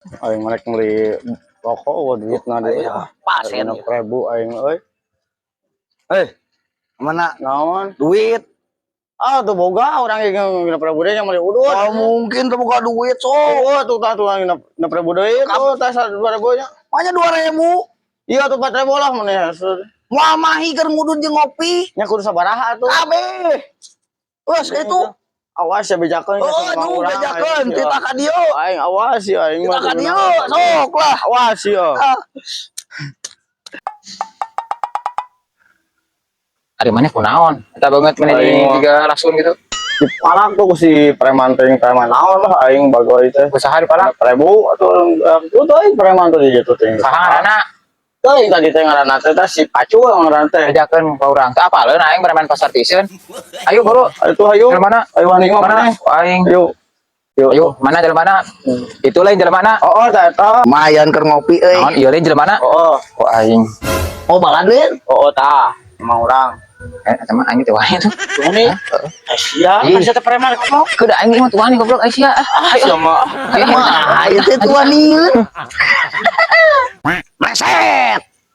Aing merek meuli rokok euweuh duitna deui. Pasen. 6.000 aing euy. Eh, mana Naon? duit? Ah, tuh boga urang ge 6.000 deui nya meuli udut. Oh, mungkin tuh boga duit so. Oh, tuh tah tuh 6.000 deui tuh tah 2.000 nya. Makanya 2.000. Iya tuh 4.000 lah mun. Moal mahi keur ngudut jeung ngopi. Nya kudu sabaraha atuh. Kabeh. Wes itu. Awas ya bejakeun ka Oh, sama nu urang, bejakeun aing, titah ka dieu. Aing awas ya aing mah. Titah ka dieu, sok lah. Awas ya. Ah. Ari maneh kunaon? Eta banget maneh di Aing mah. tiga lasun gitu. Dipalak tuh ku si preman teh, preman naon lah aing bagoy teh. Usaha dipalak. 6.000 atuh tuh aing preman tuh di ditu teh. Saha ngaranna? Teuing tadi teh ngaranna teh tah si Pacu ngaranna teh. Bejakeun ka urang. Teu apaleun aing preman pasar piseun. Ayo bro, Ayo tuh ayo. Jalan mana? Ayo wani mah Mana? maneh. Aing. Ayo. Ayo. Ayo, mana jalan mana? Itu lain jalan mana? Oh, oh, tah eta. Lumayan keur ngopi euy. Naon ieu lain jalan mana? Oh, oh. Oh aing. Oh, baladeun. Oh, oh, tah. Emang urang. Eh, eta mah aing teh wae tuh. Tuh nih. Asia, Ih. kan sia teh preman goblok. Kuda aing mah tuan goblok Aisyah. Ah, sia mah. Ayo Wah, ieu teh tuanieun. Pleset.